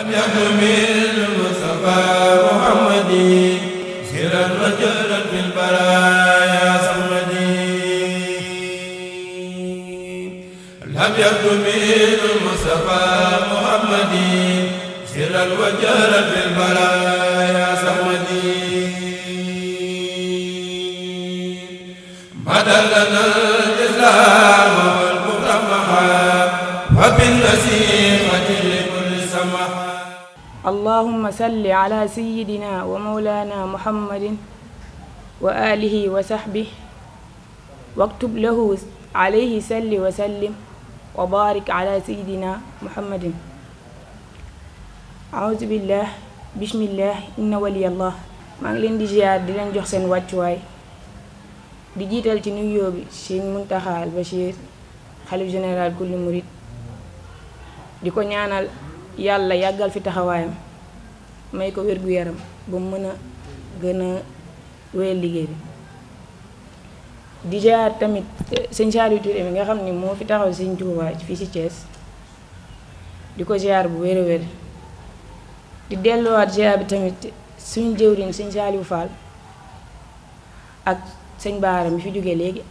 lam yakmil Mustafa Muhammadi siran wa jalan fil baraya samadi lam yakmil Mustafa Muhammadi siran wa jalan fil baraya samadi madalana al-islam wal mutamaha wa bin nasihati li kulli samaha allahumma salli ala sayyidina wa mawlana muhammadin wa alihi wa sahbihi waktub lahu alayhi salli wa sallim wa barik ala sayyidina muhammadin a'udhu billah bismillah inna waliyallah. maa ngi leen di ziar di leen jox seen wàccuwaay di jiital ci nuyoo bi Sëriñ Muntaxa al Bachir xalif général kulli murid di ko ñaanal yàlla yàggal fi taxawaayam may ko wér-gu-yaram ba mu mën a gën a wéyal liggéey bi di ziar tamit sëñ Saliou Touré mi nga xam ni moo fi taxaw Sëñ Tuubaa fii ci Thiès di ko ziar bu wér a wér di delluwaat ziar bi tamit suñu jëwriñ Sëñ Saliou Fall ak sëñ Baara mi fi jóge léegi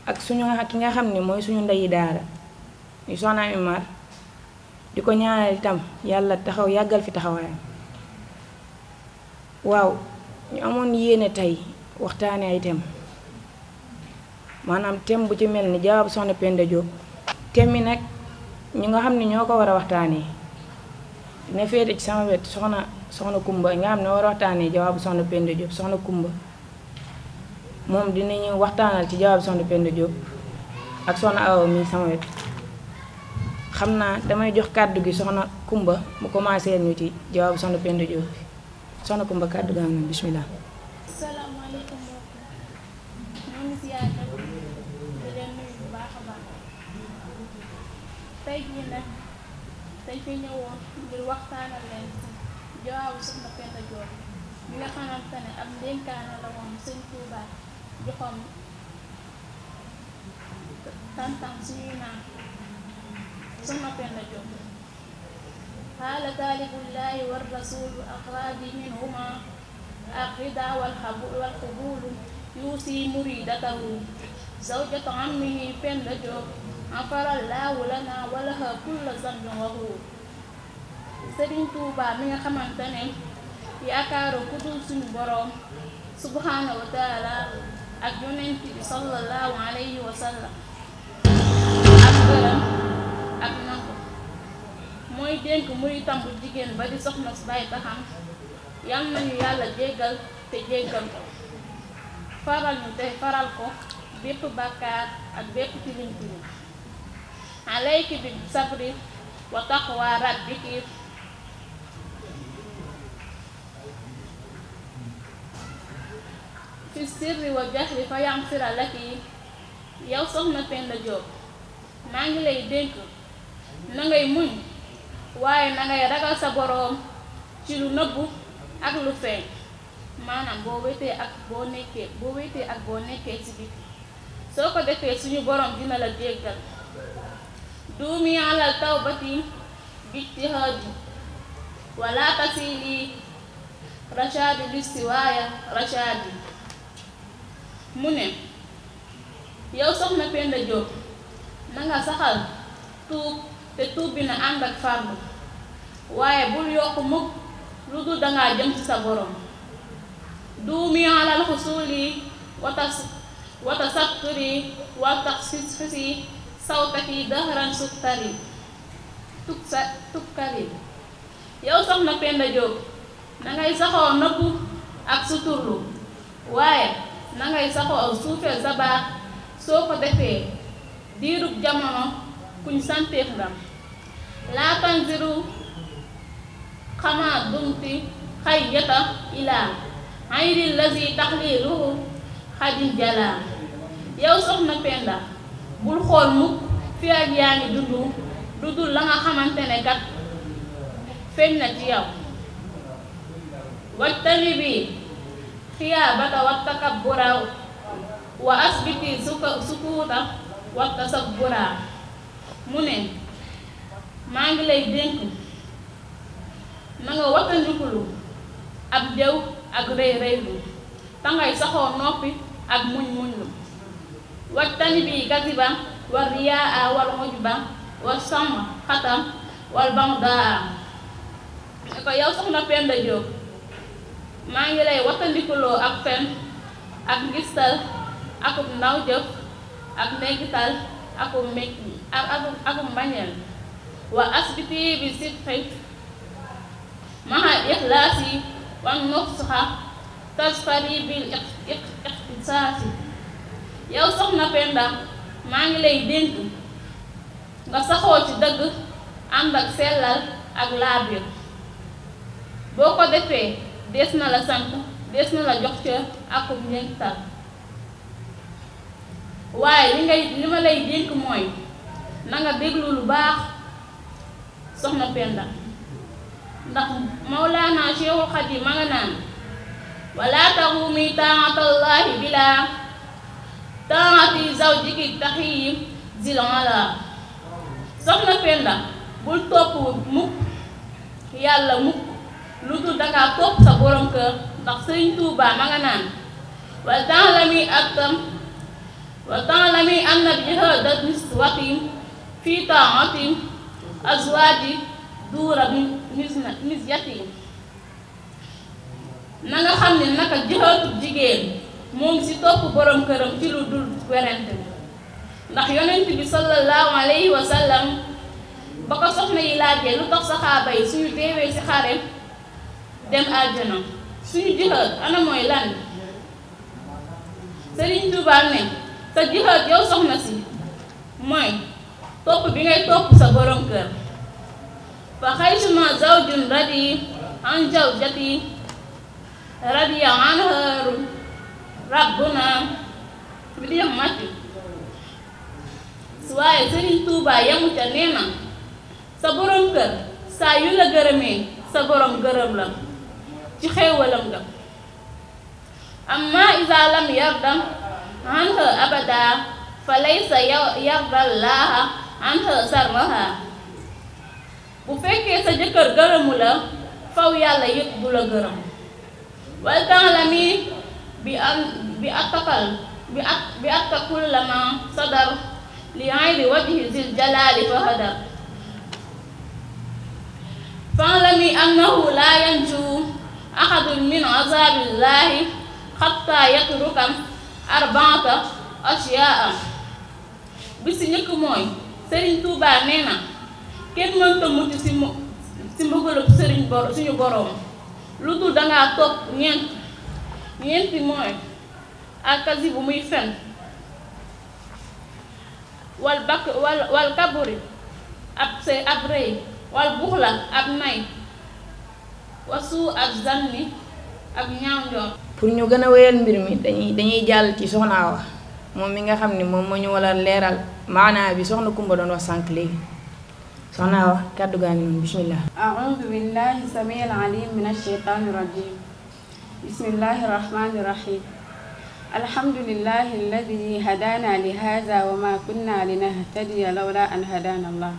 ak suñu ki nga xam ni mooy suñu ndeyi daara ñu soxna Ami Mar di ko ñaanal itam yàlla taxaw yàggal fi taxawaayam. waaw ñu amoon yéene tey waxtaane ay thème maanaam thème bu ci mel ni jawaab soxna Penda Diop. thème mi nag ñi nga xam ni ñoo ko war a waxtaanee dina féete ci sama wet soxna Kumba nga xam ne war a waxtaanee jawaabu soxna Penda Diop. soxna Kumba moom dinañu waxtaanal ci jawaabu soxna Penda Diop ak soxna Awa mi sama wet. xam naa damay jox kàddu gi soxna Kumba mu commencé ñu ci jawaabu soxna Penda Diop bi. soxna Kumba kàddu gaa ngi bismillah. asalaamaaleykum ñoo ngi ziar di leen nuyu bu baax a baax tey jii nag dañ fi ñëwoon ngir waxtaanal leen jawaabu soxna Penda Diop mi nga xamante ne ab ndénkaane la woon Sëñ Tuubaa joxoon tantam suñuy naan soxna Penda Diop. qaala taalibullaahi war rasuulu aqrabi minhuma الرضا والقبول يوصي مريدته زوجة عمه Penda Diop غفر الله لنا ولها كل ذنب وهو. Sëriñ Tuubaa mi nga xamante ne yaakaaru ku dul suñu boroom subhaanahu wa taala ak yonent bi sallallahu alayhi wa sallam ak gërëm ak nangu mooy dénk muritam bu jigéen ba di soxna Baay Taxam yal nañu yàlla jéggal te jéggal ko faral ñu te faral ko bépp bàkkaar ak bépp tilim tilim alayki bi sabri wa taqwa rabbiki fi sirri wa jahri fa yaghfira laki. yow soxna Penda Diop maa ngi lay dénk na ngay muñ waaye na ngay ragal sa boroom ci lu nëbbu ak lu feeñ maanaam boo wéetee ak boo nekkee ci biti soo ko defee suñu boroom dina la jéggal. duumi alal tawbati bijtihaadi wala tasili rashadi listiwaaya rashadi. mu ne yow soxna Penda Diop na nga saxal tuub te tuub bi na ànd ak farlu waaye bul yokk mukk lu dul dangaa jëm ci sa borom. duumi alal xusuli wata satturi wata xisi sawtaki dahran suktari tukkari. yow soxna Penda Diop na ngay saxoo nëbbu ak suturlu waaye na ngay saxoo suufee sa baax soo ko defee diirub jamono kuñ santeef ngam. laa tanziru xamaa dumti xayyata ilaa ayri lazi taxliluhu xadin jalaa. yow soxna Penda bul xool mukk fi ak yaa ngi dundu lu dul la nga xamante ne kat feeñ na ci yow. wajtani bi xiyaabata wa takabbura wa asbiti sukuuta wa tasabbura. mu ne maa ngi lay dénk na nga wattandikulu ab jëw ak rëy rëylu te ngay saxoo noppi ak muñ muñlu wattani bi kasiba wa riyaa wal ujba wa sama xatam wal bangdaa ko yow soxna Penda Diop maa ngi lay wattandikuloo ak fen ak ngistal akub ndaw jëf ak neggital akum mbañeel wa asbiti bi sidqi maha ikhlaasi wa nusxa tasfari bil ikhtisaasi yow soxna Penda maa ngi lay dénk nga saxoo ci dëgg ànd ak sellal ak laabir boo ko defee des na la sant des na la jox cër akub njëngtal waaye li ma lay dénk mooy na nga déglu lu baax soxna Penda ndax Mawlaana Cheikhul Xadim ma nga naan wala taxumi taatallaahi bila taati zawjiki taxiyi zilala soxna Penda bul topp mukk yàlla mukk lu dul dangaa topp sa borom kër ndax Sëriñ Tuubaa ma nga naan wa ta'lami anna jihaada niswatin fi ta'ati azwaaji duura misyatin na nga xam ne naka jihaatu jigéen moo ngi ci topp borom këram ci lu dul werante ndax yonent bi sallallahu alayhi wa sallam ba ko soxna yi laajee lu tax saxaaba yi suñu teewee ci xare dem aljana suñu jihaat ana mooy lan Sëriñ Tuubaa ne sa jihaat yow soxna si mooy topp bi ngay topp sa borom kër fa xaysuma zawjun radi an zawjati radiya anha rabbuna bi di matti waaye Sëriñ Tuubaa yamu ca nee na sa borom kër saa yu la gërëmee sa borom gërëm la ci xéewalam nga amma iza lam yarda anha abada fa laysa yarda llaaha anha sarraha bu fekkee sa jëkkër gërëmu la faw yàlla yëpp du la gërëm wal ta'lami bi attakul lama sadar li ayri wajhi zil jalali fa hadar fa'lami annahu la yanju ahadun min azabillahi hatta yatruka arba'ata ashya'a bi si njëkk mooy Sëriñ Tuubaa nee na kenn mënta mucc si mbugalub suñu boroom lu dul dangaa topp ñeenti mooy alkasi bu muy fen wal kaburi ab rëy wal buxla ab nay wasu ak zanni ak ñaaw njoor. pour ñu gën a wéyal mbir mi dañuy jàll ci soxna Awa moom mi nga xam ne moom moo ñu wala leeral maanaa bi soxna Kumba doon wax sànq léegi soxna Awa kàddu gaa ngi noonu bismillah. a'uudu billahi samiil aliim mina shaytaani rajiim bismillahi rahmaani rahiim alhamdulillahi alladi hadaana li haazaa wa maa kunna linahtadiya lawlaa an hadaana allah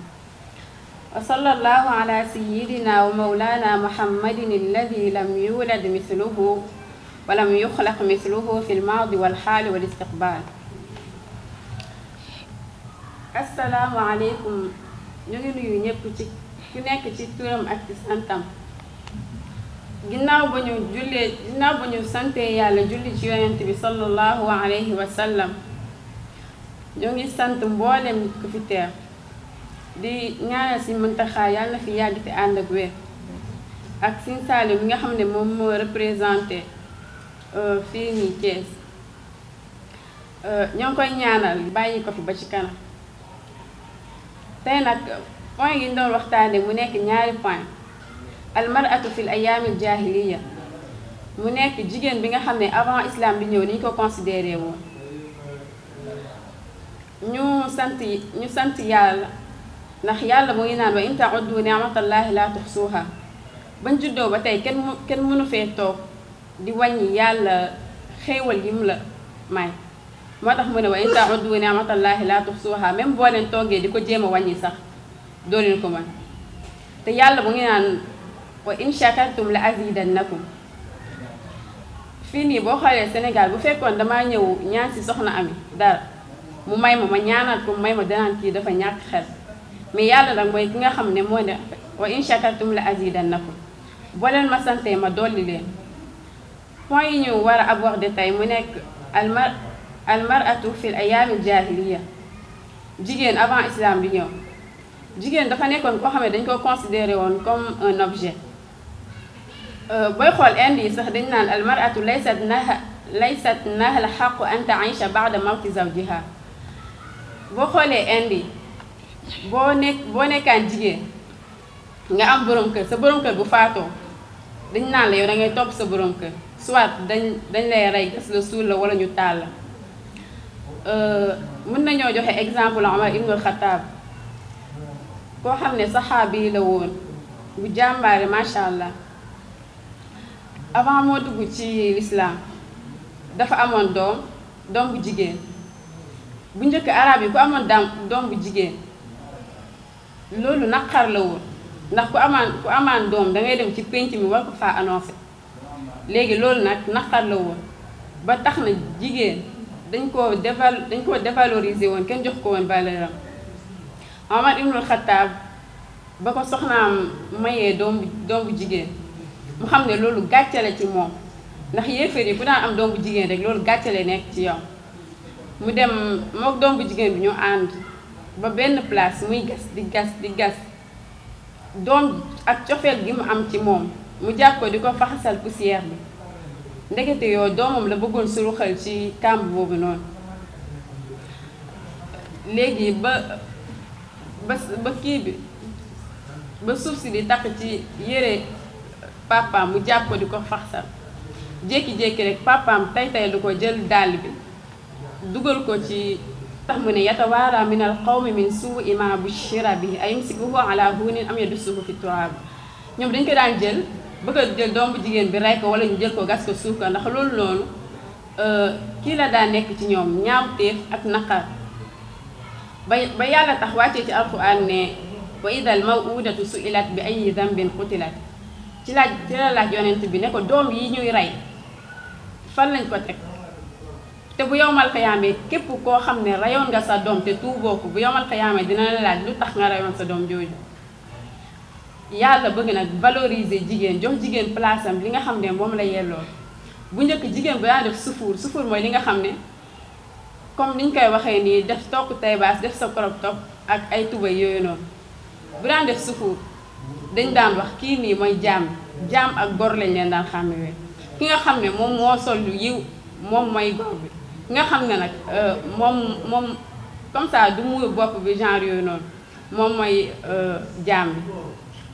wa sallallahu ala sayyidina wa mawlana muhammadin alladi lam yulad misluhu wa lam yuxlaq misluhu fi lmaadi walxaali wal istiqbaal. assalaamu aleykum, ñu ngi nuyu ñëpp ci ku nekk ci turam ak ci santam. ginnaaw ba ñu santee yàlla julli ci yonent bi sallallahu alayhi wa sallam, ñu ngi sant mboolem ku fi teew di ñaanal si Muntaxa yàlla na fi yàgg te ànd ak wér ak Sëñ Saaliw mi nga xam ne moom moo représenté fii nii Thiès ñoo ngi koy ñaanal bàyyi ko fi ba ci kanam. tey nag point yi ñu doon waxtaane mu nekk ñaari point almaratu fil ayaamil jaahiliya mu nekk jigéen bi nga xam ne avant islam bi ñëw ni ñu ko considéré woon. ñu sant yàlla ndax yàlla mu ngi naan wa in ta'uddu ni'matallahi la tuhsuha. bañ juddoo ba tey kenn mënu fee toog di wàññi yàlla xéewal yi mu la may moo tax mu ne wa in ta'uddu ni'matallahi la tuhsuha, même boo leen toogee di ko jéem a wàññi sax doo leen ko mën. te yàlla mu ngi naan wa in shakartum la azidannakum. fii nii boo xoolee Sénégal bu fekkoon damaa ñëw ñaan si soxna Ami dara mu may ma ñaanaat ko mu may ma danaan kii dafa ñàkk xel mais yàlla nag mooy ki nga xam ne moo ne wa in shakartum la azidannakum. boo leen ma santee ma dolli leen. point yi ñu war a aborder tey mu nekk almaratu fil ayaamil jaahiliya. jigéen avant islam bi ñëw. jigéen dafa nekkoon koo xam ne dañ ko considéré woon comme un objet. booy xool inde yi sax dañ naan almaratu laysat naha la xaqu an taisha baada mawti zawjiha. boo xoolee inde yi boo nekkaan jigéen nga am borom kër sa borom kër bu faatoo dañ naan la yow da ngay topp sa borom kër soit dañ lay rey gas la suul la wala ñu taal la. mën nañoo joxe exemple Omar ibnul Xataab koo xam ne saxaabi la woon bu jàmbaare macha allah. avant moo dugg ci l'islam dafa amoon doom bu jigéen bu njëkk arab yi ku amoon doom bu jigéen loolu naqar la woon ndax ku amaan doom dangay dem ci pénc mi war ko faa annoncé. léegi loolu nag naqar la woon ba tax na jigéen dañ koo dévaloriser woon kenn jox ko woon valeur am. Omar ibnul Xataab ba ko soxnaam mayee doom bu jigéen mu xam ne loolu gàcce la ci moom ndax yéefar yi bu daan am doom bu jigéen rek loolu gàcce la nekk ci yow. mu dem mook doom bu jigéen bi ñu ànd ba benn place muy gas di gas doom ak cofeel gi mu am ci moom mu jàpp ko di ko faxasal poussière bi ndekete yoo doomam la bëggoon suruxal ci kàmb boobu noonu. léegi ba kii bi ba suuf si di takk ci yére papaam mu jàpp ko di ko faxsal jékki-jékki rek papaam tay lu ko jël dàll bi dugal ko ci tax mu ne yatawaara min al qawmi min suu'i ma bushira bi ayumsikuhu ala hunin am yadussuhu fi turaab. ñoom dañ ko daan jël bëgg a jël doom bu jigéen bi rey ko wala ñu jël ko gas ko suuf ko ndax loolu noonu kii la daa nekk ci ñoom ñaawteef ak naqar ba yàlla tax wàccee ci alquran ne wa idal mawudatu su'ilat bi ayyi dambin qutilat. ci la laaj yonent bi ne ko doom yi ñuy rey fan lañ ko teg te bu yowmal xiyaamee képp koo xam ne reyoon nga sa doom te tuuboo ko bu yowmal xiyaamee dina la laaj lu tax nga reyoon sa doom jooju. yàlla bëgg nag valoriser jigéen jox jigéen place am li nga xam ne moom la yelloo. bu njëkk jigéen bu daan def sufuur mooy li nga xam ne comme niñ koy waxee nii def tokk tay baas def sa crop top ak ay tubay yooyu noonu bu daan def sufuur dañ daan wax kii nii mooy jaam ak gor lañ leen daan xàmmewee. ki nga xam ne moom moo sol lu yiw moom mooy gor bi ki nga xam ne nag moom comme ça du muur bopp bi genre yooyu noonu moom mooy jaam bi.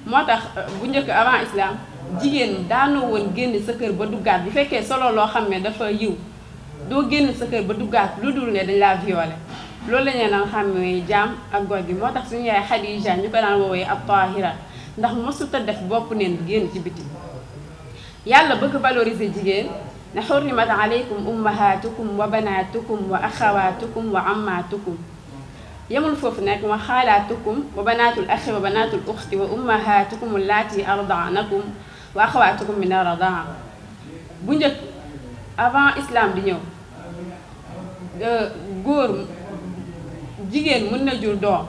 moo tax bu njëkk avant islam jigéen daanoo woon génn sa kër ba duggaat bu fekkee solo loo xam ne dafa yiw doo génn sa kër ba duggaat lu dul ne dañ laa violé. loolu la ñu daan xàmmee jaam ak gor gi moo tax suñu yaay Xadija ñu ko daan woowee ab taahira ndax mosut a def bopp neen génn ci biti. yàlla bëgg valoriser jigéen ne xurrimat alaykum ummahatukum wa banatukum wa axawatukum wa ammatukum. yemul foofu nekk wa xaalaatukum wa banaatul axi wa banaatul uxti wa ummahatukum allaati ardaanakum wa axawaatukum min ardaa. bu njëkk avant islam di ñëw jigéen mën na jur doom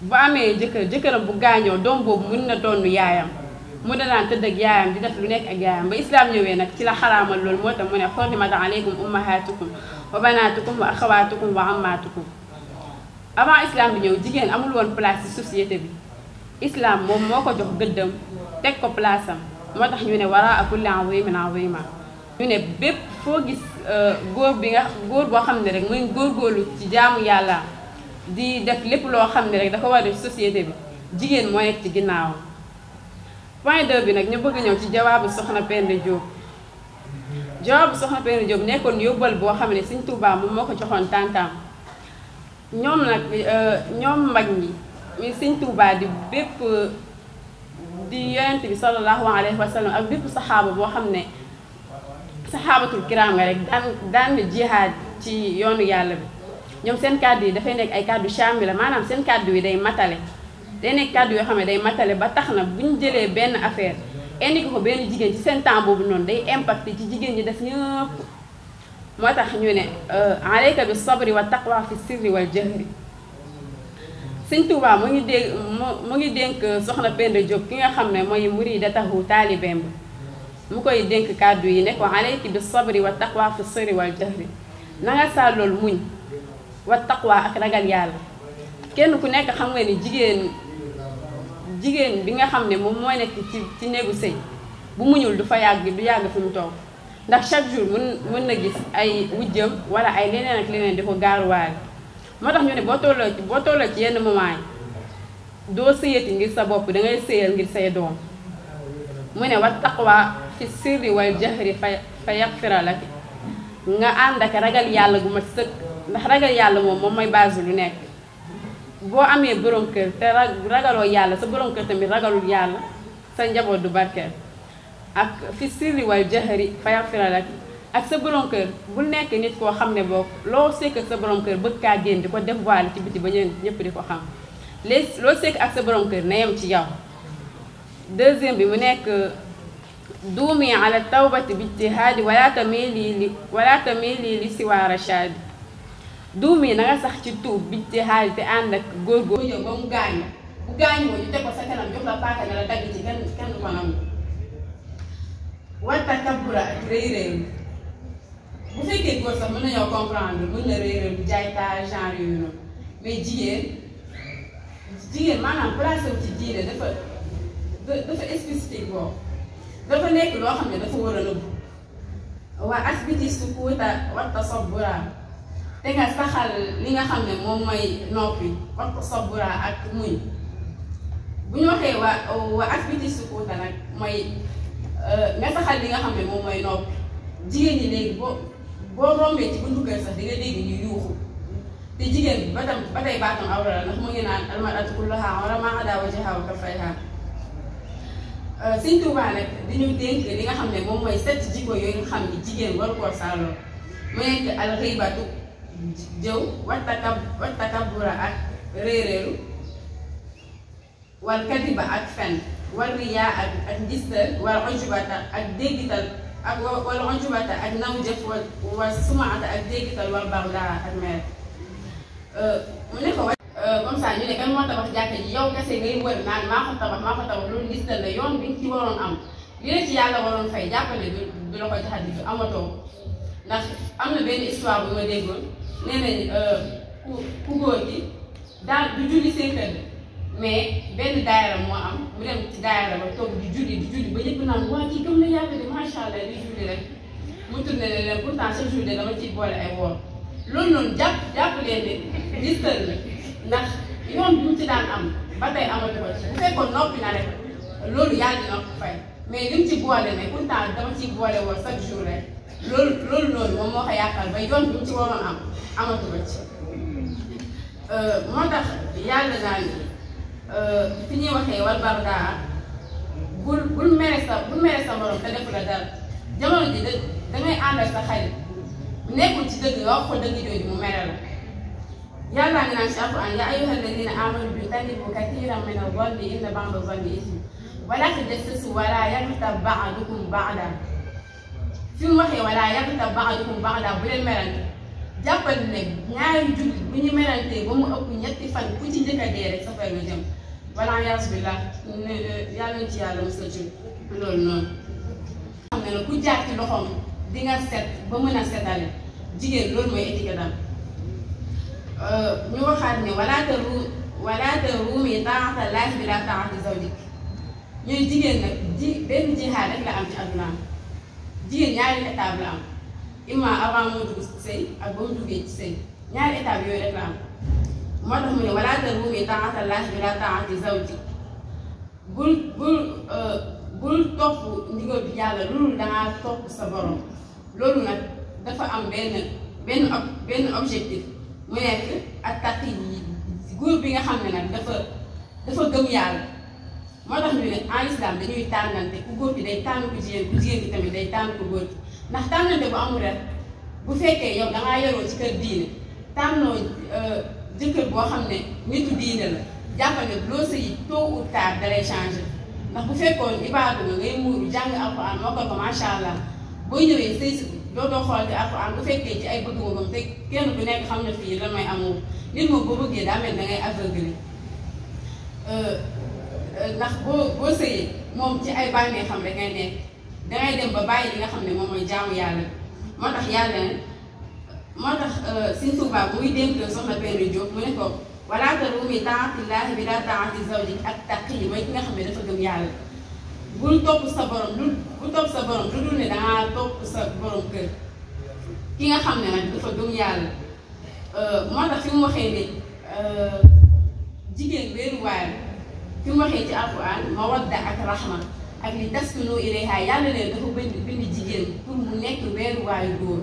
bu amee jëkkëram bu gaañoo doom boobu mën na doon yaayam mu danaan tëdd ak yaayam di def lu nekk ak yaayam ba islam ñëwee nag ci la xaraamal loolu moo tax mu ne xurrimat alaykum ummahatukum wa banatukum wa axawaatukum wa ammatukum. avant islam bi ñëw jigéen amul woon place ci société bi islam moom moo ko jox gëddam teg ko place am moo tax ñu ne waraa kulli azimin azima. ñu ne bépp foo gis góor boo xam ne rek muy góorgóorlu ci jaamu yàlla di def lépp loo xam ne rek dafa war a def société bi jigéen moo nekk ci ginnaawam. point 2 bi nag ñu bëgg ñëw ci jawaabu soxna Penda Diop. jawaabu soxna Penda Diop nekkoon yóbbal boo xam ne Sëñ Tuubaa moom moo ko joxoon tàntaam. ñoom nag ñoom mag ñi muy Sëñ Tuubaa di bépp di yonent bi sallallahu alayhi wa sallam ak bépp saxaaba boo xam ne saxaabatul kiraam nga rek daan jihaad ci yoonu yàlla bi ñoom seen kàddu yi dafay nekk ay kàddu shaamila maanaam seen kàddu yi day matale day nekk kàddu yoo xam ne day matale ba tax na bu ñu jëlee benn affaire indi ko benn jigéen ci seen temps boobu noonu day impacté ci jigéen ñi def ñëpp. moo tax ñu ne alayka bi sabri wa taqwa fi sirri wal jahri. Sëñ Tuubaa mu ngi dénk soxna Penda Diop ki nga xam ne mooy muridatahu taalibeem bi mu koy dénk kàddu yi ne ko alayki bi sabri wa taqwa fi sirri wal jahri. na nga sàllool muñ wa taqwa ak ragal yàlla. kenn ku nekk xam nga ni jigéen bi nga xam ne moom mooy nekk ci néegu sëy bu muñul du yàgg fi mu toog ndax chaque jour mën na gis ay wujjam wala ay leneen ak leneen di ko gaaruwaale. moo tax ñu ne boo tolloo ci yenn moment yi doo sëyati ngir sa bopp dangay sëyal ngir say doom. mu ne wa taqwa fi sirri wal jahri fa yaghfira laki nga ànd ak ragal yàlla gu mat sëkk ndax ragal yàlla moom mooy base lu nekk. boo amee borom kër te ragaloo yàlla sa borom kër tamit ragalul yàlla sa njaboot du barkeel. ak fi sirri wal jahri fa yaghfira laki ak sa borom kër bul nekk nit koo xam ne boo loo sekk ak sa borom kër bëgg kaa génn di ko dévoiler ci biti ba ñëpp di ko xam léegi loo sekk ak sa borom kër na yem ci yow. deuxième bi mu nekk duumi ala tawbati bi ijtihaadi wala tamili li siwa rashadi. duumi na nga sax ci tuub bi ijtihaadi te ànd ak góorgóor ñëw ba mu gaañu bu gaañu moo ñu teg ko sa kanam jox la paaka ne la dagg ci kenn ko nangu. wa takabbura ak réy bu fekkee góor sax mën nañoo comprendre mën na réy bu jaay taal genre yooyu noonu mais jigéen maanaam place am ci diine dafa spécifique boobu dafa nekk loo xam ne dafa war a nëbbu. wa asbiti sukuuta wa tasabbura te nga saxal li nga xam ne moom mooy noppi wa tasabbura ak muñ. bu ñu waxee wa asbiti sukuuta nag mooy nga saxal li nga xam ne moom mooy noppi. jigéen ñi léegi boo rombee ci buntu kër sax di nga dégg ñu yuuxu te jigéen ba tey baatam awra la ndax mu ngi naan almar'atu kulluhaa awra maa adaa wajhahaa wa kaffayhaa. Sëñ Tuubaa nag di ñu dénk li nga xam ne moom mooy 7 jikko yooyu nga xam ne jigéen war koo sàlloo mu nekk al xiibatu jëw wa takabbura ak réeréeru wal kadiba ak fen wal riyaa ak ngistal wal ujubata ak déggital ak wal ujubata ak naw jëf wal sumaata ak déggital wal baxdaa ak mer. mu ne ko comme ça ñu ne kan moo tabax jàkka ji yow kese ngay wër naan maa ko tabax loolu ngistal la yoon bi nga ci waroon am li la ci yàlla waroon fay jàppale du la ko jaxat di amatoo. ndax am na benn histoire bu ma déggoon nee nañ ku góor gi daal du julli seen kër mais benn daayira moo am mu dem ci daayira ba toog di julli ba ñëpp naan waa kii gëm na yàlla de macha allah di julli rek mu tourné ne leen pourtant chaque jour de dama ciy boole ay woor loolu noonu jàpp leen ne ngistal la ndax yoon bi mu ci daan am ba tey amatu ko ci bu fekkoon noppi na rek loolu yàlla dina ko fay mais li mu ci boole ne pourtant dama ciy boole woor chaque jour rek loolu noonu moom moo ko yaakaar ba yoon bi mu ci waroon am amatu ko ci moo tax yàlla naan fi ñuy waxee wal bardaa bul mere sa morom te defu la dara jamono ji dangay àndal sa xarit nekkul ci dëgg nga wax ko dëgg jooju mu mere la yàlla ngi naan ci Alxuraan yaa ayyuhal lazina aamanu ijtanibu kathiran mina zanni inna ba'da zanni ism wala tajassasu wala yaghtab ba'dukum ba'dan fi mu waxee wala yaghtab ba'dukum ba'dan bu leen merante jàppal ne ñaari jullit bu ñu merantee ba mu ëpp ñetti fan ku ci njëkk a dee rek safara nga jëm wala yasubillah yàlla nañ ci yàlla mos ci loolu noonu. xam ne ku jaar ci loxoom di nga set ba mën a setale jigéen loolu mooy étiquette am ñu waxaat ne wala taruumi taa'ata llaahi bilaa taa'ati zawjik ñuy jigéen nag benn jihaad rek la am ci addunaam jigéen ñaari étape la am imma avant moo dugg sëy ak ba mu duggee ci sëy ñaari étape yooyu rek la am moo tax mu ne wala taruumi taa'ata llaahi bilaa taa'ati zawjik bul topp ndigal bi yàlla loolu dangaa topp sa borom loolu nag dafa am benn objectif mu nekk ak taqi yi góor bi nga xam ne nag dafa gëm yàlla moo tax ñu ne en islam dañuy tànnante ku góor bi day tànn ko jigéen ku jigéen bi tamit day tànn ko góor bi ndax tànnante bu amul rek bu fekkee yow dangaa yoroo ci kër diine tànnoo jëkkër boo xam ne nitu diine la jàppal ne loo sëy tôt ou tard dalay changé ndax bu fekkoon ibaadu nga ngay muuru jàng alxuraan moo ko macha allah booy ñëwee sëy si dootoo xool te alxuraan bu fekkee ci ay bëgg-bëggam te kenn ku nekk xam na fii lan may amoo nit moom boo bëggee daa mel da ngay aveugle ndax boo sëyee moom ci ay bànnee xam rek ngay nekk dangay dem ba bàyyi li nga xam ne moom mooy jaamu yàlla moo tax yàlla ne moo tax Sëñ Tuubaa muy dénk soxna Penda Diop mu ne ko wala tarumi taatillaahi bi laa taati zawji ak taqi mooy ki nga xam ne dafa gëm yàlla bul topp sa borom lu dul ne dangaa topp sa borom kër ki nga xam ne nag dafa gëm yàlla moo tax fi mu waxee ne jigéen wéeruwaayam fi mu waxee ci alquran mawadda ak rahma ak li taskunu ilayha yàlla leen dafa bind jigéen pour mu nekk weeruwaayu góor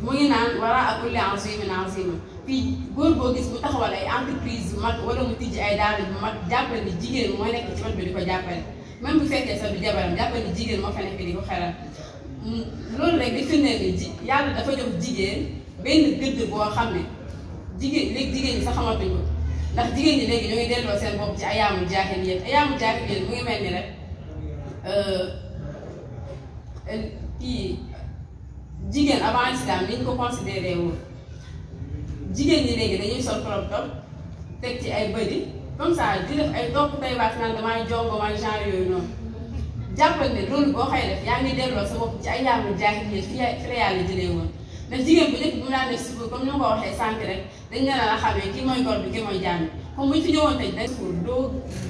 mu ngi naan wara ak kulli azimin azima fii góor boo gis mu taxawal ay entreprise yu mag wala mu tijji ay daara yu mag jàppal ni jigéen moo nekk ci wet bi di ko jàppale même bu fekkee sax du jabaram jàppal ni jigéen moo fa nekk di ko xelal loolu rek di firndeel ni yàlla dafa jox jigéen benn gëdd boo xam ne léegi jigéen ñi sax xamatuñ ko ndax jigéen ñi léegi ñoo ngi delloo seen bopp ci ayaamu jaahiliya mu ngi mel ni rek kii jigéen avant l'islam ni ñu ko considéré woon jigéen ñi léegi dañuy sol crop top teg ci ay bëri comme ça di def ay topp tay waat naan damay jongo man genre yooyu noonu jàppal ne loolu boo xëy def yaa ngi delloo sa bopp ci ayaamu jaahiliya fi la yàlla jëlee woon ndax jigéen bu njëkk bu mu daan def suuf comme ni ma ko waxee sànq rek dañ ne la xamee kii mooy góor bi kii mooy jaam bi comme bu ñu fi ñëwoon tey dañ suur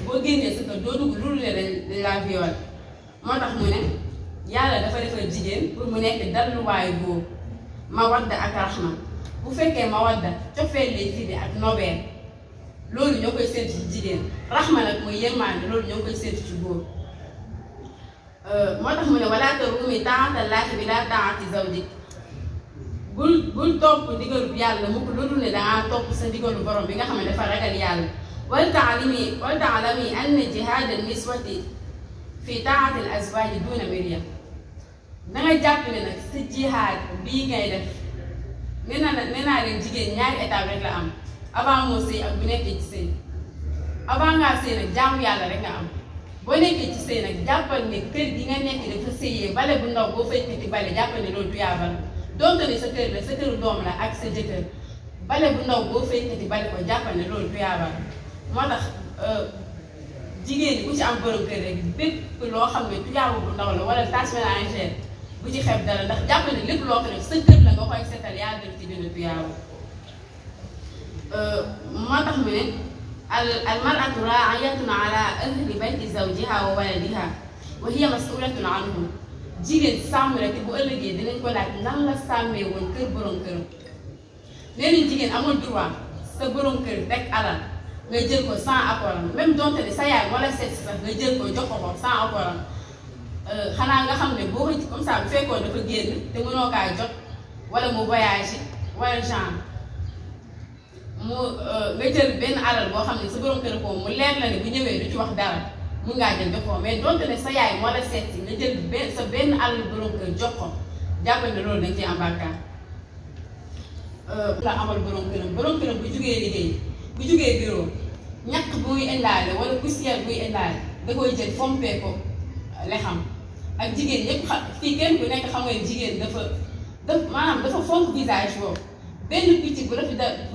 boo génnee sa kër doo dugg loolu le dañ laa violé moo tax mu ne yàlla dafa defal jigéen pour mu nekk dalluwaayu góor mawadda ak rahma bu fekkee mawadda cofeel lay firi ak nobeel loolu ñoo koy séntu ci jigéen rahma nag mooy yërmande loolu ñoo koy séntu ci góor moo tax mu ne wala tarumi taatallaahi bi laa taati zawjik bul topp ndigalu yàlla mukk loolu ne dangaa topp sa ndigalu borom bi nga xam ne dafa ragal yàlla wal taalami anna jihaad al niswati fi taati al azwaaji duuna mirya danga jàpp ne nag sa jihaad bii ngay def nee naa leen jigéen ñaari étape rek la am avant moo sëy ak bu nekkee ci sëy avant ngaa sëy nag jaamu yàlla rek nga am boo nekkee ci sëy nag jàppal ne kër gi nga nekk dafa sëyee bale bu ndaw boo fay ti bale jàppal ne loolu tuyaaba la donte ne sa kër la sa këru doom la ak sa jëkkër bale bu ndaw boo fay ti bale ko jàppal ne loolu tuyaaba la moo tax jigéen ñi ku ci am borom kër rek bépp loo xam ne tuyaaba bu ndaw la wala tâche ménagère bu ci xeeb dara ndax jàpp ne lépp loo ko def sa kër la nga koy seetal yaa def ci gën a tuyaaba moo tax mu ne al mar'atu raa'iyatun ala ahli bayti zawjiha wa waladiha wa hiya mas'ulatun anhum jigéen sàmm rek bu ëllëgee dinañ ko laaj nan la sàmmee woon kër borom këram nee nañ jigéen amul droit sa borom kër rek alal nga jël ko sans accord am même donte ne sa yaay wala seet sax nga jël ko jox ko sans accord am xanaa nga xam ne boo ko comme ça bu fekkoon dafa génn te mënoo kaa jot wala mu voyagé wala genre mu nga jël benn alal boo xam ne sa borom kër ko mu leer la ne bu ñëwee du ci wax dara mun ngaa jël jox ko mais donte ne sa yaay moo la seet si nga jël sa benn alal borom kër jox ko jàppal ne loolu dañ ciy am bàkkaar la amal borom këram bu jugee liggéey bu jugee bureau ñàkk buy indaale wala poussière buy indaale da koy jël fompee ko lexam ak jigéen ñëpp fii kenn ku nekk xam nga jigéen maanaam dafa fonk visage boobu benn picc bu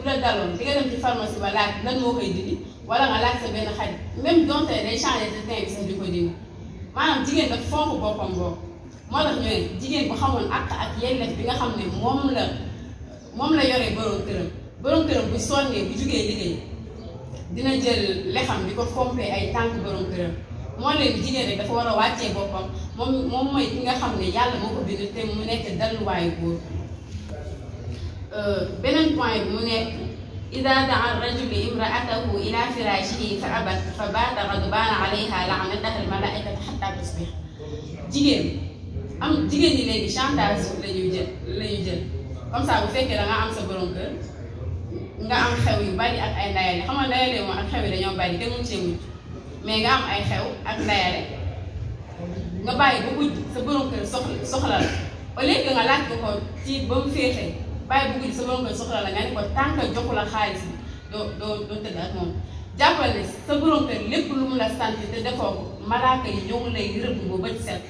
la daloon di nga dem ci pharmacie ba laaj lan moo koy dindi wala nga laaj sa benn xarit même donte day changé sa teint bi sax di ko dindi maanaam jigéen dafa fonk boppam boobu moo tax ñu ne jigéen bu xamoon àq ak yelleef bi nga xam ne moom la yoree borom këram bu sonnee bu jugee liggéey dina jël lexam di ko fompee ay tànk borom këram moo leen jigéen rek dafa war a wàccee boppam moom mooy ki nga xam ne yàlla moo ko bind te mu nekk dalluwaayu góor beneen point bi mu nekk ida daa rajulu imraatahu ila firashihi fa abat fa baata gadbaana alayha laanataha almalaikatu xatta tusbix jigéen ñi léegi chantage lañuy jël comme ça bu fekkee da nga am sa borom kër nga am xew yu bari ak ay ndayale xam nga ndayale moom ak xew yi dañoo bari kenn mu cee mucc mais nga am ay xew ak ndayale nga bàyyi ba guddi sa borom kër soxla la au lieu que nga laaj ko ci ba mu féexee bàyyi bu guddi sa borom kër soxla la nga ne ko tànk joxu la xaalis bi doo tëdd ak moom jàppal ne sa borom kër lépp lu mu la sant te defoo ko malaaka yi ñoo ngi lay rëbb ba bët set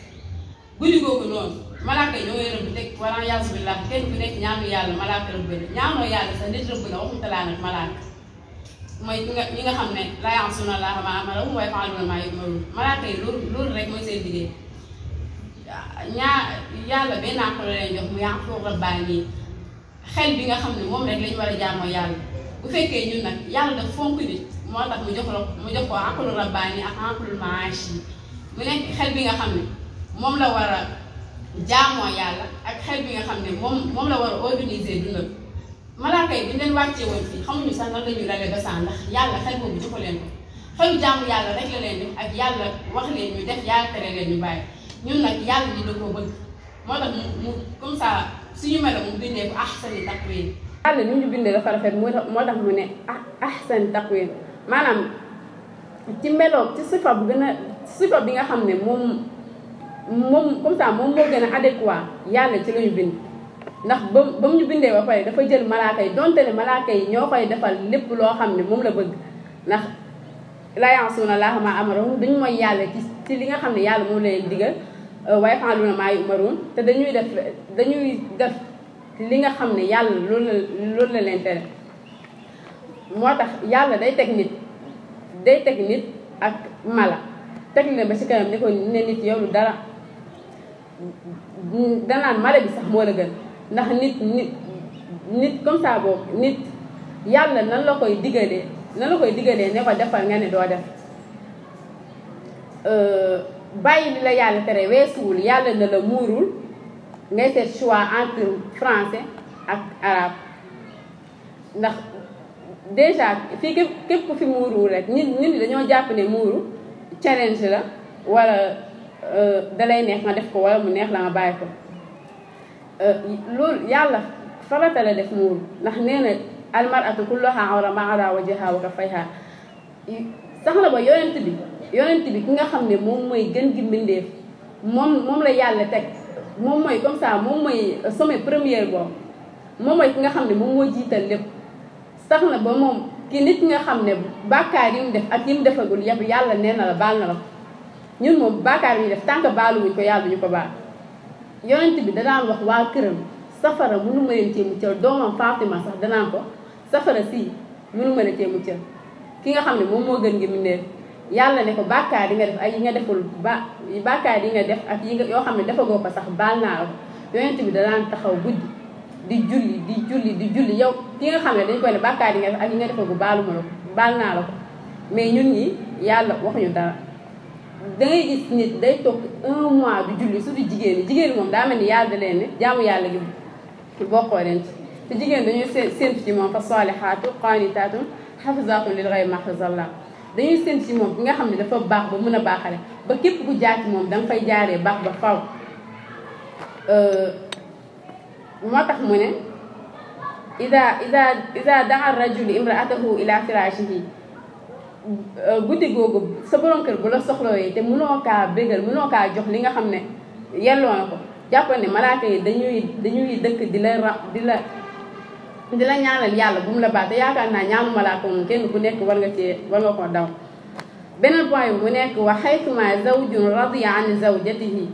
guddi googu noonu malaaka yi ñoo ngi rëbb teg wala yaasu billah kenn ku nekk ñaanu yàlla malaaka rëbb la ñaanoo yàlla sax nit rëbb la waxum talaa nag malaaka mooy ñi nga xam ne laa ya'suuna llaaha maa amarahum wa yaf'aluuna maa yu'maruun malaaka yi loolu rek mooy seen liggéey yàlla benn àq la leen jox mu yàqu rabbaani xel bi nga xam ne moom rek lañu war a jaamoo yàlla bu fekkee ñun nag yàlla daf fonk nit moo tax mu jox ko àqulu rabbaani ak àqulu maashi mu nekk xel bi nga xam ne moom la war a jaamoo yàlla ak xel bi nga xam ne moom la war a organiser dundam malaaka yi bu ñu leen wàccee woon fii xamuñu sax nan la ñuy lale ba saa ndax yàlla xel boobu joxu leen ko xelu jaamu yàlla rek la leen def ak yàlla wax leen ñu def yàlla tere leen ñu bàyyi ñun nag yàlla di da koo bëgg moo tax mu comme ça suñu melo mu bindee ko ahsani taqwiim yàlla ni ñu bindee dafa rafet moo tax mu ne ahsani taqwiim maanaam ci meloo ci sifa bu gën a sifa bi nga xam ne moom comme ça moom moo gën a adéquat yàlla ci la ñu bind ndax ba mu ñu bindee ba pare dafa jël malaaka yi donte ne malaaka yi ñoo koy defal lépp loo xam ne moom la bëgg ndax laa ya'suuna llaaha maa amarahum duñ mooy yàlla ci li nga xam ne yàlla moom la leen digal wa yaf'aluuna maa yu'maruun te dañuy def li nga xam ne yàlla loolu la leen tere moo tax yàlla day teg nit ak mala teg leen ba ci kanam ne ko ne nit yow lu dara danaan mala bi sax moo la gën ndax nit comme ça boobu nit yàlla nan la koy digalee ne ko defal nga ne doo def bàyyi li la yàlla tere weesuwul yàlla na la muurul ngay seet choix entre français ak arabe ndax déjà fii képp ku fi muuruwul rek nit ñi dañoo jàpp ne muuru challenge la wala dalay neex nga def ko wala mu neex la nga bàyyi ko loolu yàlla farata la def muuru ndax nee na almar'atu kulluhaa awra maa adaa wajhahaa wa kaffayhaa sax na ba yonent bi ki nga xam ne moom mooy gën gi mbindeef moom la yàlla teg moom mooy comme ça moom mooy sommet première boobu moom mooy ki nga xam ne moom moo jiital lépp sax na ba moom ki nit nga xam ne bàkkaar yi mu def ak yi mu defagul yëpp yàlla nee na la baal na la ko ñun moom bàkkaar yi ñu def tant que baaluwuñ ko yàlla ñu ko baal yonent bi danaan wax waa këram safara mënu ma leen cee muccal doomam Fatima sax danaan ko safara si mënu ma leen cee muccal ki nga xam ne moom moo gën ngi mbindeef yàlla ne ko bàkkaar yi nga def ak yi nga deful bàkkaar yi nga def ak yoo xam ne defagoo ko sax baal naa la ko yonent bi danaan taxaw guddi di julli yow ki nga xam ne dañ koy ne bàkkaar yi nga def ak yi nga defagoo baaluma la ko baal naa la ko mais ñun ñi yàlla waxuñu dara dangay gis nit day toog 1 mois du julli surtout jigéen moom daa mel ni yàlla da leen ne jaamu yàlla gi bokkoo leen ci te jigéen dañuy séntu ci moom fa saalihaatu qaanitaatun xafizaatun lil ghaybi maa hafizallah dañuy séntu ci moom ki nga xam ne dafa baax ba mën a baaxale ba képp ku jaar ci moom danga fay jaaree baax ba faw moo tax mu ne ida daa rajulu imraatahu ila firaashihi guddi googu sa borom kër bu la soxlawee te mënoo kaa bégal mënoo kaa jox li nga xam ne yelloo na ko jàppal ne malaaka yi dañuy dëkk di la ñaanal yàlla bu mu la baax te yaakaar naa ñaanu malaaka moom kenn ku nekk war nga ko daw beneen point bi mu nekk wa xaytuma zawjun radiya an zawjatihi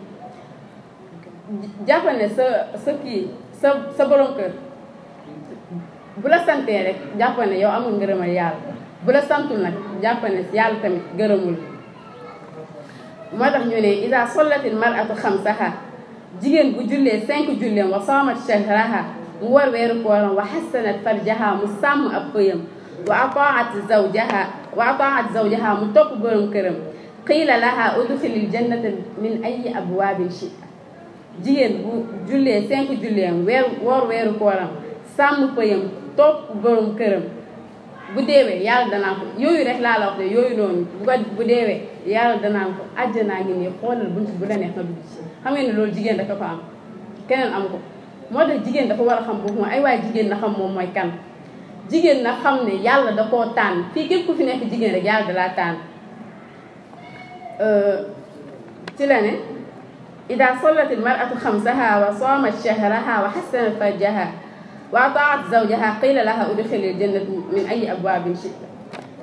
jàppal ne sa borom kër bu la santee rek jàppal ne yow amul ngërëmal yàlla bu la santul nag jàppal ne yàlla tamit gërëmul moo tax ñu ne ida sollatil mar'atu xamsaha jigéen bu jullee 5 julleem wa saamat shahraha mu war weeru kooram wa xassanat farjaha mu sàmm ab pëyam wa ataat zawjaha mu topp borom këram qiila laha udxilil jannata min ayi abwaabin shi'ta jigéen bu jullee 5 julleem woor weeru kooram sàmm pëyam topp borom këram bu deewee yàlla danaa ko yooyu rek laa la wax de yooyu noonu bu deewee yàlla danaa ko àjjanaa ngi nii xoolal bunt bu la neex nga dugg ci xam ngeen ne loolu jigéen dafa ko am keneen am ko moo tax jigéen dafa war a xam boobu mooy ay waay jigéen na xam moom mooy kan jigéen na xam ne yàlla da koo tànn fii képp ku fi nekk jigéen rek yàlla da laa tànn ci la ne ida sollatil mar'atu xamsaha wa saamat shahraha wa xassanat farjaha wa ataat zawjaha qila laha udxilil jannata min ayi abwaabin shi'ta.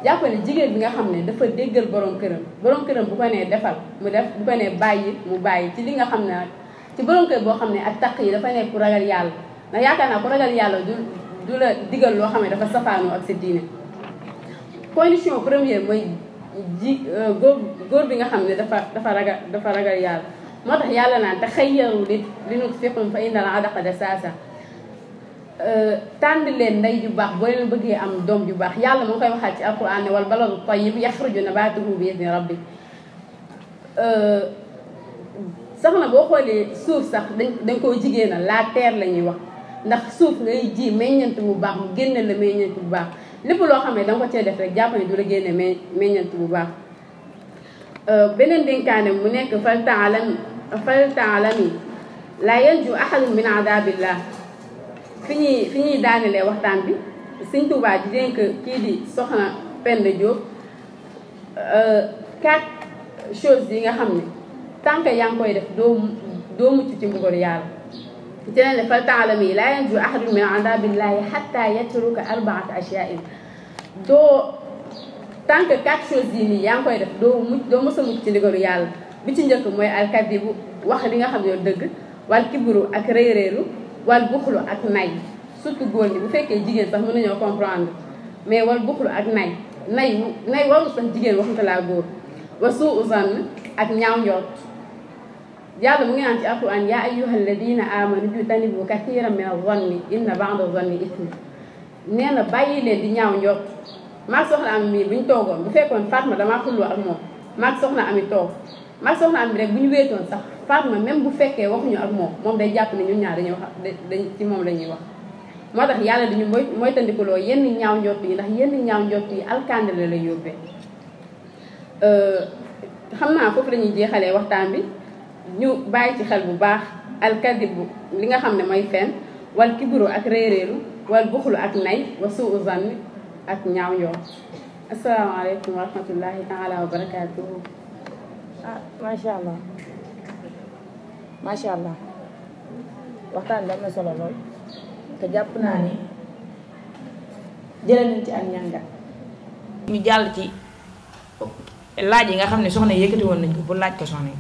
jàppale jigéen bi nga xam ne dafa déggal borom këram bu ko nee defal mu def, bu ko nee bàyyi mu bàyyi ci li nga xam ne nag ci borom kër boo xam ne ak taq yi dafa nekk ku ragal yàlla. ndax yaakaar naa ku ragal yàlla du la digal loo xam ne dafa safaanoo ak sa diine. condition première mooy góor bi nga xam ne dafa ragal yàlla. moo tax yàlla naan te xayyaru li nutfikum fa innal adaqa dasaasa. tànn leen ndey ju baax boo leen bëggee am doom ju baax yàlla moo koy waxaat ci alquran ne wal baladu tayyib yaxruju nabaatuhu bi izni rabbi. sax na boo xoolee suuf sax dañ koo jigéenal la terre la ñuy wax ndax suuf ngay ji meññant bu baax mu génne la meññant bu baax lépp loo xam ne danga ko cee def rek jàpp ne du la génne meññant bu baax. beneen dénkaane mu nekk fal taalami la yanju ahadun min adabillah. fi ñuy daanelee waxtaan bi Sëñ Tuubaa di dénk kii di Soxna Penda Diop 4 choses yi nga xam ne tant que yaa ngi koy def doo mucc ci mbugal yàlla. ci leen ne fal taalami laa yanju ahadun min adabillahi hatta yatruka 4 ashyaa'in tant que 4 choses yi nii yaa ngi koy def doo mës a mucc ci ndigalu yàlla. bi ci njëkk mooy alkadibu wax li nga xam ne dëgg wal kibru ak réeréeru wal buxlu ak nay surtout góor ñi bu fekkee jigéen sax mën nañoo comprendre mais wal buxlu ak nay waru sax jigéen waxuta laa góor wa suu zann ak ñaaw njort. yàlla mu ngi naan ci alquran yaa ayyuhal ladina amanu jtanibu kathiran min az-zanni inna ba'da az-zanni ism. nee na bàyyi leen di ñaaw njort. maag soxna am mii bu ñu toogoon bu fekkoon Fatma damaa xulloo ak moom maag soxna ami toog maag soxna am bi rek bu ñu wéetoon sax Fatma même bu fekkee waxuñu ak moom day jàpp ne ñun ñaar dañuy wax ci moom la ñuy wax. moo tax yàlla dañu moytandikuloo yenn ñaaw njort yi ndax yenn ñaaw njort yi alkande la lay yóbbee. xam naa foofu la ñuy jeexalee waxtaan bi ñu bàyyi ci xel bu baax alkadibu li nga xam ne mooy fen wal kibru ak réeréeru wal buxlu ak nay wa suu zanni ak ñaaw njort. asalaamaaleykum wa rahmatullahi taala wa barakaatuhu. macha allah macha allah waxtaan bi am na solo lool te jàpp naa ni jëlee nañ ci ak ñàngat. ñu jàll ci laaj yi nga xam ne soxna yëkkati woon nañ ko pour laaj ko soxna yi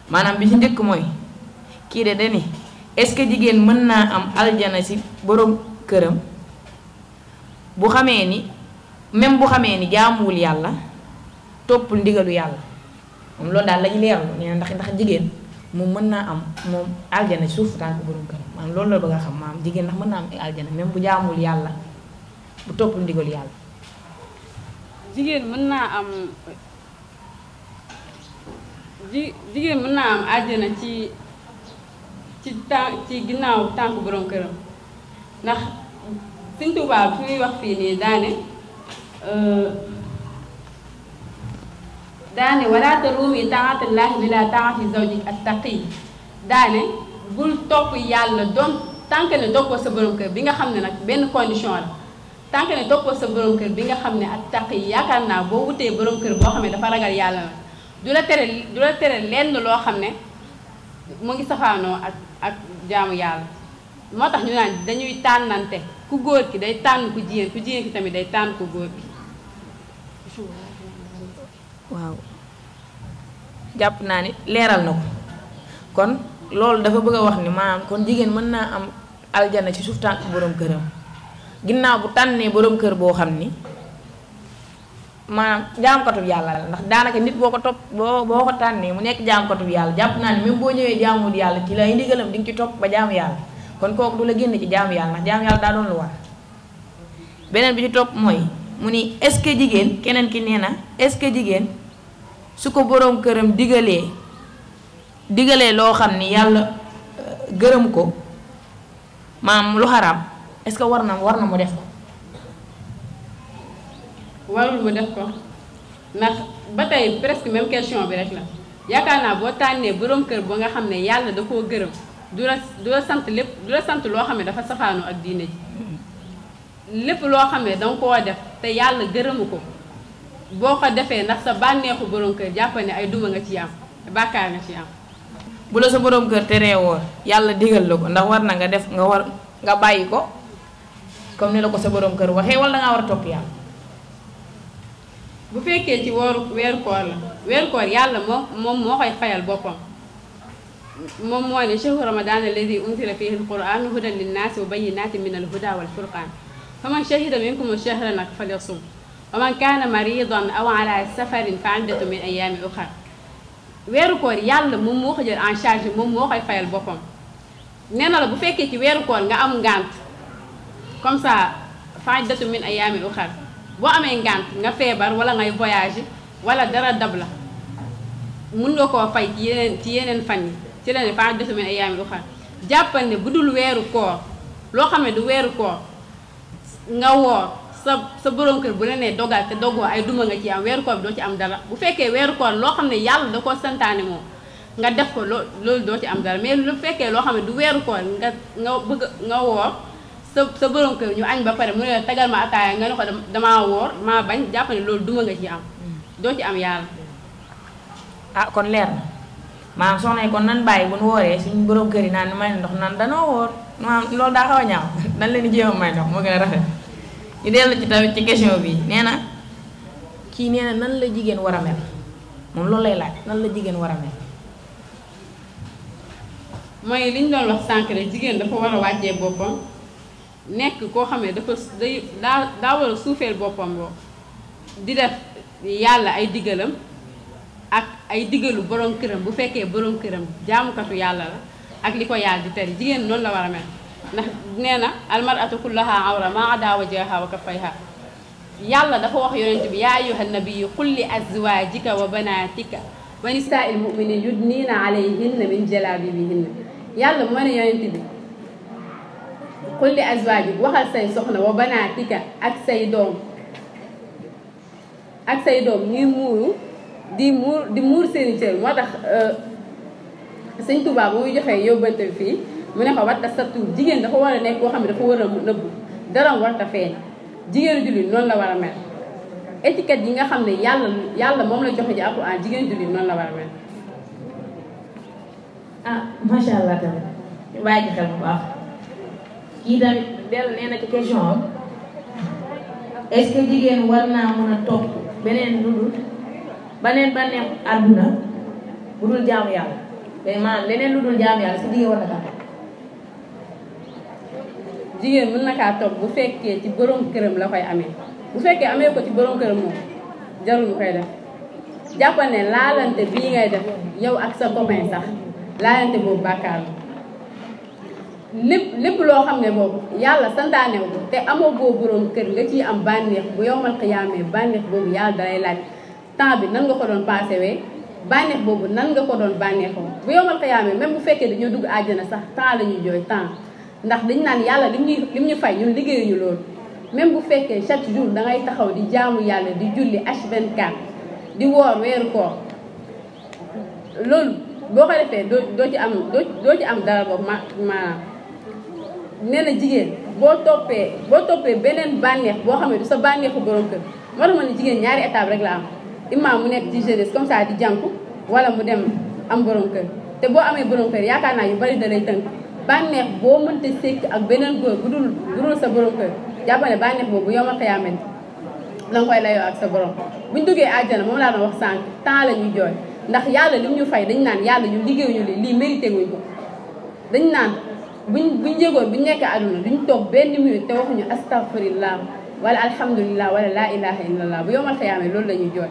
maanaam bi ci njëkk mooy kii de dani est-ce que jigéen mën naa am aljana ci borom këram bu xamee ni même bu xamee ni jaamuwul yàlla toppul ndigalu yàlla. moom loolu daal lañu leerlu nee na ndax jigéen moom mën naa am moom aljana suuf tànk borom këram maanaam loolu la bëgg a xam maanaam jigéen ndax mën naa am aljana même bu jaamul yàlla bu toppul ndigal yàlla. jigéen mën naa am aljana ci ginnaaw tànk borom këram ndax Sëñ Tuubaa fi muy wax fii nii daane wala taruumi taatallaahi bila taati zawji attaqi daane bul topp yàlla doon tant que ne toppoo sa borom kër bi nga xam ne nag benn condition la tant que ne toppoo sa borom kër bi nga xam ne attaqi yaakaar naa boo wutee borom kër boo xam ne dafa ragal yàlla nag du la tere lenn loo xam ne mu ngi safaanoo ak jaamu yàlla. moo tax ñu naan dañuy tànnante ku góor ki day tànn ku jigéen ki tamit day tànn ku góor ki. waaw jàpp naa ni leeral na ko kon loolu dafa bëgg a wax ni maanaam kon jigéen mën naa am aljana ci suuf tànk borom këram ginnaaw bu tànnee borom kër boo xam ni maanaam jaamkatub yàlla la ndax daanaka nit boo ko topp boo ko tànnee mu nekk jaamkatub yàlla jàpp naa ni même boo ñëwee jaamul yàlla ci lay ndigalam di nga ci topp ba jaamu yàlla kon kooku du la génn ci jaamu yàlla ndax jaamu yàlla daa doon lu war. beneen bi ci topp mooy mu ni est-ce que jigéen keneen ki nee na est-ce que jigéen su ko boroom këram digalee loo xam ni yàlla gërëm ko maam lu xaraam est-ce que war na mu def ko. warul mu def ko ndax ba tey presque même question bi rek la yaakaar naa boo tànnee boroom kër ba nga xam ne yàlla da koo gërëm du la sant lépp du la sant loo xam ne dafa safaanu ak diine ji lépp loo xam ne danga koo def te yàlla gërëmu ko boo ko defee ndax sa bànneexu boroom kër jàpp ne ay duma nga ci am bàkkaar nga ci am. bu la sa boroom kër teree woor yàlla digal la ko ndax war na nga def nga war nga bàyyi ko comme ni la ko sa borom kër waxee wala dangaa war a topp yàlla. bu fekkee ci weeru koor la weeru koor yàlla moom moo koy fayal boppam moom moo ne shahru ramadan alladi unzila fihi alquran hudan linnaasi wa bayyinatin min alhuda wal furqan faman shahida minkum shahra nag falyasum wa man kaana maridan aw ala safarin fa iddatu min ayaamin uxar. weeru koor yàlla moom moo ko jël en charge moom moo koy fayal boppam nee na la bu fekkee ci weeru koor nga am ngànt comme ça fa iddatu min ayaamin uxar boo amee ngànt nga feebar wala ngay voyage wala dara dab la mun nga koo fay ci yeneen fan yi ci la ne fa iddatu min ayaamin uxar. jàppal ne bu dul weeru koor loo xam ne du weeru koor nga woor sa borom kër bu la nee dogal te dogoo ay duma nga ci am weeru koor bi doo ci am dara. bu fekkee weeru koor loo xam ne yàlla da koo santaane moom nga def ko loolu doo ci am dara mais lu fekkee loo xam ne du weeru koor nga bëgg nga woor sa borom kër ñu añ ba pare mu ne la tegal ma ataaya nga ne ko damaa woor maa bañ jàpp ne loolu duma nga ci am doo ci am yàlla. ah kon leer na maanaam soxna yi kon nan bàyyi bu nu wooree suñu borom kër yi naan may ndox naan danoo woor maanaam loolu daa xaw a ñaaw nan leen di jéem a may ndox moo gën a rafet. ñu dellu ci tamit ci question bi nee na kii nee na nan la jigéen war a mel moom loolu lay laaj nan la jigéen war a mel. mooy li ñu doon wax sànq rek jigéen dafa war a wàccee boppam nekk koo xam ne daa war a suufeel boppam boo di def yàlla ay digalam ak ay digalu borom këram bu fekkee borom këram jaamukatu yàlla la ak li ko yàlla di tere jigéen noonu la war a mel. ndax nee na almaratu kullaha awra ma ada wajhaha wa kaffayha yàlla dafa wax yonent bi yaa ayyuhan nabiyyu qul li azwajika wa banatika wa nisaa'il mu'minin yudnina alayhinna min jalabibihinna yàlla moo ne yonent bi qul li azwajika waxal say soxna wa banatika ak say doom ñuy muuru di muur seeni cër moo tax sëñ Tuubaa bu muy joxee yóbbante fii mu ne ko watta sattu jigéen dafa war a nekk koo xam ne dafa war a nëbbu dara warta feeñ jigéenu jullit noonu la war a mel étiquette yi nga xam ne yàlla moom la joxe ji alxuraan jigéenu jullit noonu la war a mel. ah macha allah tamit ñu bàyyi ci xel bu baax kii tamit dellu nee na ci question am est-ce que jigéen war naa mën a topp beneen bànneex àdduna bu dul jaamu yàlla mais maanaam leneen lu dul jaamu yàlla si jigéen war na kaa jigéen mën na kaa topp bu fekkee ci borom këram la koy amee bu fekkee amee ko ci borom këram moom jarul mu koy def jàppal ne laalante bii ngay def yow ak sa copain sax laalante boobu bàkkaar la lépp loo xam ne boobu yàlla santaane ko te amoo boobu borom kër nga ciy am bànneex bu yowmal xiyaamee bànneex boobu yàlla dalay laaj temps bi nan nga ko doon passé wee bànneex boobu nan nga ko doon bànneexoo bu yowmal xiyaamee même bu fekkee dañoo dugg àjjana sax temps la ñuy jooy temps ndax dañu naan yàlla lim ñu fay ñun liggéeyuñu loolu même bu fekkee chaque jour dangay taxaw di jaamu yàlla di julli H24 di woor weeru koor loolu boo ko defee doo ci am dara boobu maanaam nee na jigéen boo toppee beneen bànneex boo xam ne du sa bànneexu borom kër moo tax ma ne jigéen ñaari étape rek la am imam mu nekk ci jeunesse comme ça di jànku wala mu dem am borom kër te boo amee borom kër yaakaar naa yu bari da lay tënk bànneex boo mënta sekk ak beneen góor bu dul sa borom kër jàppal ne bànneex boobu yow ma xëyaamee la nga koy layoo ak sa borom buñ duggee àjjana moom laa doon wax sànq temps la ñuy jooy ndax yàlla lim ñu fay dañ naan yàlla ñu liggéeyuñu lii mérité wuñ ko dañ naan buñ jégoon buñ nekk àdduna duñ toog benn minute te waxuñu astaghfirullah wala alhamdulillah wala laa ilaha illallah bu yomal xëyaamee loolu la ñuy jooy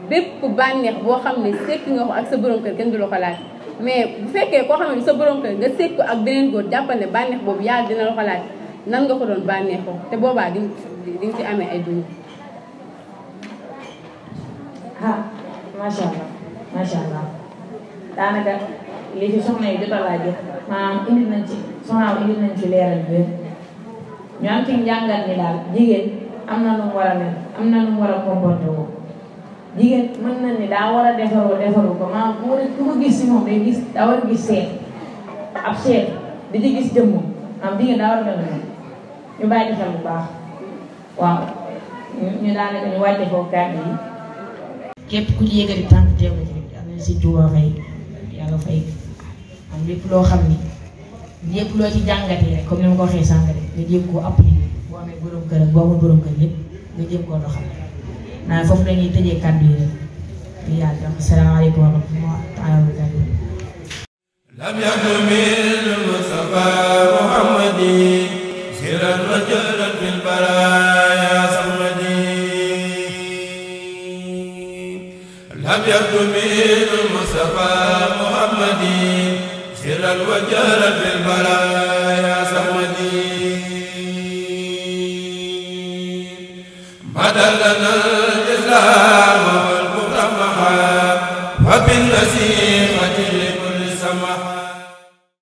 bépp bànneex boo xam ne sekk nga ko ak sa borom kër kenn du la ko laaj mais bu fekkee koo xam ne sa borom kër nga sekk ko ak beneen góor jàppal ne bànneex boobu yàlla dina la ko laaj nan nga ko doon bànneexoo te boobaa di nga ci amee ay dund. ah macha allah daanaka li fi soxna yi jot a laaj maanaam indi nañ ci leeral bi ñu am ci njàngat ni daal jigéen am na nu mu war a mel am na nu mu war a comporté woo jigéen mën na ni daa war a defaru ko maanaam ku ko gis si moom daa war a gis seet ab seet di ci gis jëmmam am jigéen daa war a mel noonu ñu bàyyi xel bu baax waaw ñu daanaka ñu wàcce foofu kàddu yi képp ku ci yëgati tànk teew na ci yàlla na si Tuuba fay yàlla fay am lépp loo xam ni lépp loo ci jàngati rek comme ni ma ko waxee sànq rek nga jéem koo appliquer boo amee borom kër ak boo amul borom kër lépp nga jéem koo doxal naa foofu la ñuy tëjee kàddu yi rek di yàlla jox asalaamaaleykum wa rahmatulah taala wa barakatuh. lam yakun min Mustafa Muhammadi siran wa jaran fil baraya samadi lam yakun min Mustafa Muhammadi siran wa jaran fil baraya samadi madalana al-islam